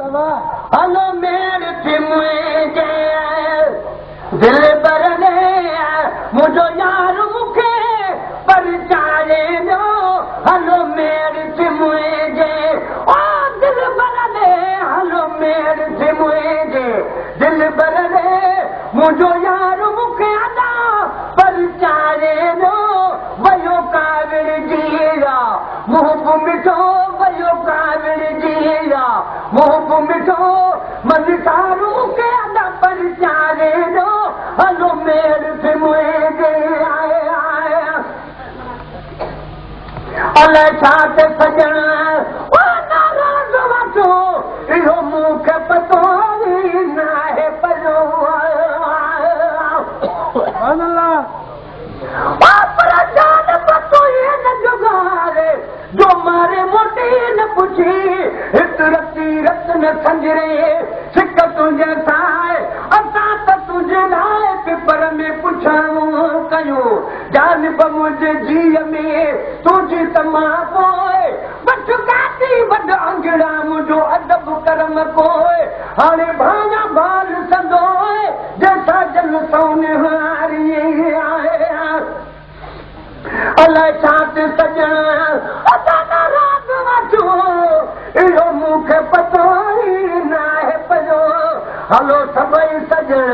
هلو ميڙ ٿي منهنجي دلبر ڏي، منهنجو يار مون کي پرچاري ويو. هلو ميڙ ٿي منهنجي او دلبر ڏي، هلو ميڙ ٿي منهنجي دلبر ڏي، منهنجو يار مون کي ادا پرچاري ويو. ويو ڪاوڙجي آ منهن به مٺو، ويو ڪاوڙجي آ منهن به مٺو، من سارو مون کي ادا پرچاري ويو. هلو ميڙ ٿي منهنجي الائي ڇا تي سڄڻ او ناراض وٺو، اهو مون کي پتو ئي ناهي پيو. سبحان الله. او پر جان پتو ئي نه جڳاري، جو ماري موٽي نه پڇي. هت رتي رت نه سنجري، سڪ تنهنجي ساء، اسان ته تنهنجي لاء پپر ۾ پڇاڻو ڪيون. جان به منهنجي جيء ۾ تنهنجي ته مان پوء، وٺ ڪاتي وڍ انگڙا منهنجو ادب ڪرم ڪوء. هاڻي ڀاڱا ڀال سندوء، جنهن ساجن سونهاري آهي. الائي ڇا تي سڄڻ ادا ناراض وٺو، اهو مون کي پتو ئي ناهي پيو. هلو سڀئي سڄڻ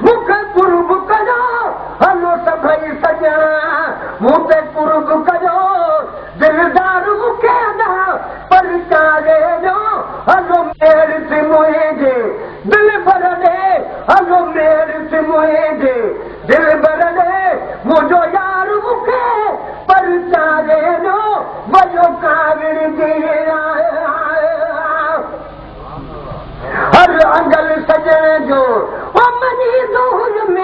مون کي قرب ڪيو، هلو سڀئي سڄڻ مون تي قرب ڪيو، دلدار مون کي ادا پرچاري ڏيو. هلو ميڙ ٿي منهنجي دلبر ڏي، هلو ميڙ ٿي منهنجي دلبر ڏي، منهنجو يار مون کي پرچاري ڏيو. ويو ڪاوڙجي هر انگل سڄڻ جو، او مڃيندو هيم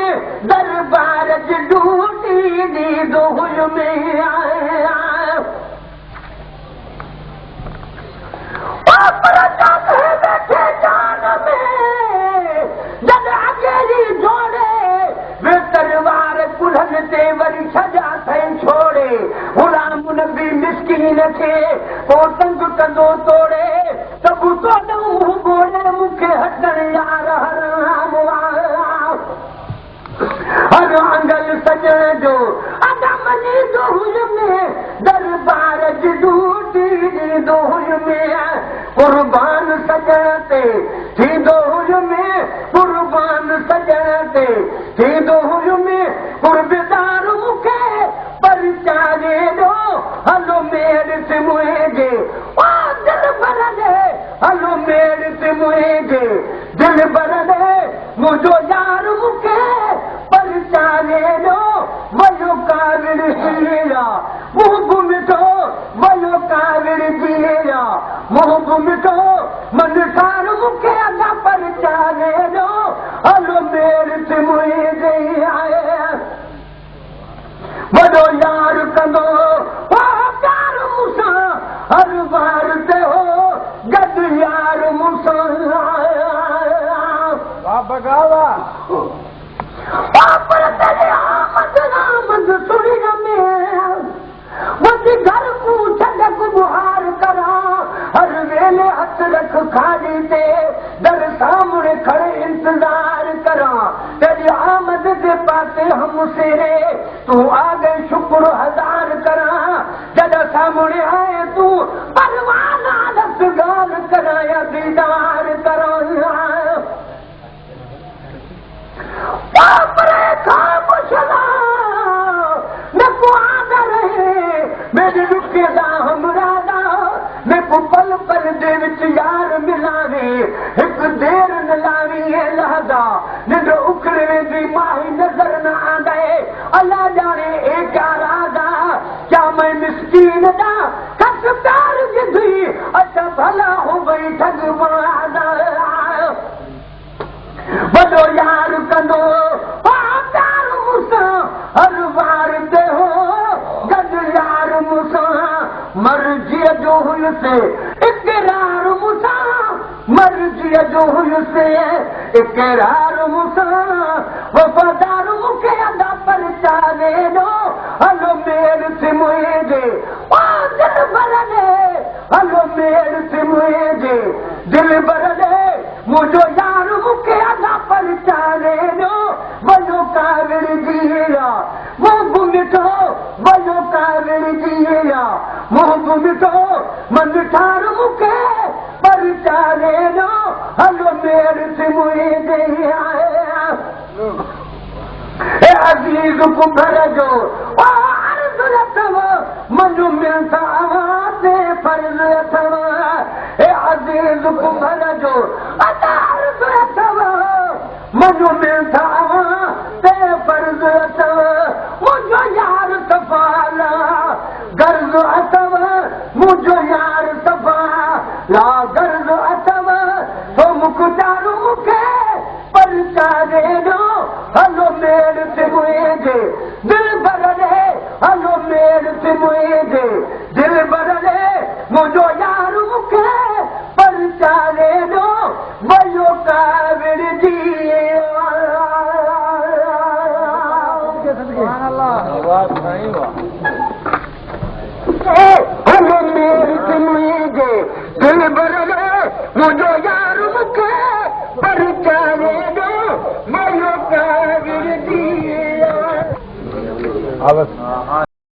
دربار جي ڊوٽي ڏيندو هيم. او پر جاٿي ويٺي جان ۾، جڏ اڳيري جوڙي، ويتر وار ڪلهن تي وري ڇڏيا اٿئي ڇوڙي. غلام نبي مسڪين کي ڪو تنگ ڪندو توڙي، ته به تو ڏانهن منهن ٻوڙي مون کي هٽڻ يار حرام آ. هر انگل سڄڻ جو ادا مڃيندو هيم، دربار جي ڊوٽي ڏيندو هيم. قربان سڄڻ تي ٿيندو هيم، قربان سڄڻ تي ٿيندو هيم، قربدار مون کي پرچاري ڏيو. هلو ميڙ ٿي منهنجي او دلبر ڏي، هلو ميڙ ٿي منهنجي دلبر ڏي، منهنجو يار مون کي پرچاري ڏيو. ويو ڪاوڙجي آ منهن به مٺو، ويو ڪاوڙجي آ منهن به مٺو، من سار مون کي ادا پرچاري ڏيو. هلو ميڙ ٿي منهنجي وڏو يار ڪندو هو پيار مون سان، هر وار تي هو گڏ يار مون سان. واھ بگا واھ. او پر تيڏي آمد آمد سڻي نه مين، وڌ گهر ڪون ڇڏ گبهار ڪران. هر ويلي هٿ رک کاڄي تي، در سامهڻ کڙ انتظار ڪران. تيڏي آمد the پاسي هم سيري، تون آ گئي شڪر هزار ڪران. جڏهن سامهڻ آئين تون پروانه دس ڳالهه ڪران يا ديدار ڪران. پري خاموش نه ڪو آندا رهي، ميري ڏکي دا همراهه دا، ميکو پل پل دي وچ يار ملاوي. هڪ دير نه لاوي لحظه، ننڊ اکڙ ويندي ماهي نظر نه آندي. الله ڄاڻي اي ڪيا راز آ، ڪيا مين مسڪين دا کس پيار گڌي، اڇا ڀلا هو وئي ٺڳ باز آ. وڏو يار ڪندو هو پيار مون سان، هر وار تي هو گڏ يار مون سان. مرضيء جو هيس اقرار مون سان، مرضيء جو هيس اقرار مون سان، وفادار مون کي ادا پرچاري ڏيو. هلو ميڙ ٿي منهنجي او دلبر ڏي، هلو ميڙ ٿي منهنجي دلبر ڏي، منهنجو يار مون کي اڃا پرچاري ڏيو، ويو ڪاوڙجي آ منهن به مٺو، ويو ڪاوڙجي آ منهن به مٺو، من ٺار مون کي پرچاري ڏيو، هلو ميڙ ٿي منهنجي آهي. عزيز ڪنڀر جو عرض اٿو، من ملتا تي فرض اٿو. هي عزيز ڪنڀر جو عرض اٿو، من ملتا تي فرض اٿو. منهنجو يار صفا لا غرض اٿو، منهنجو يار صفا لا غرض اٿو، ٿو مون چارو مون کي پرچاري ڏيو، هلو ميڙ ٿي منهنجي دل ڀر ري، هلو ميڙ ٿي منهنجي دل ڀر ري. منهنجو يار مون کي پرچاري ڏيو، ويو ڪاوڙجي. هلو ميڙ ٿي منهنجي دل ڀر ري، منهنجو يار مون کي پرچاري ڏيو، ويو ڪاوڙجي.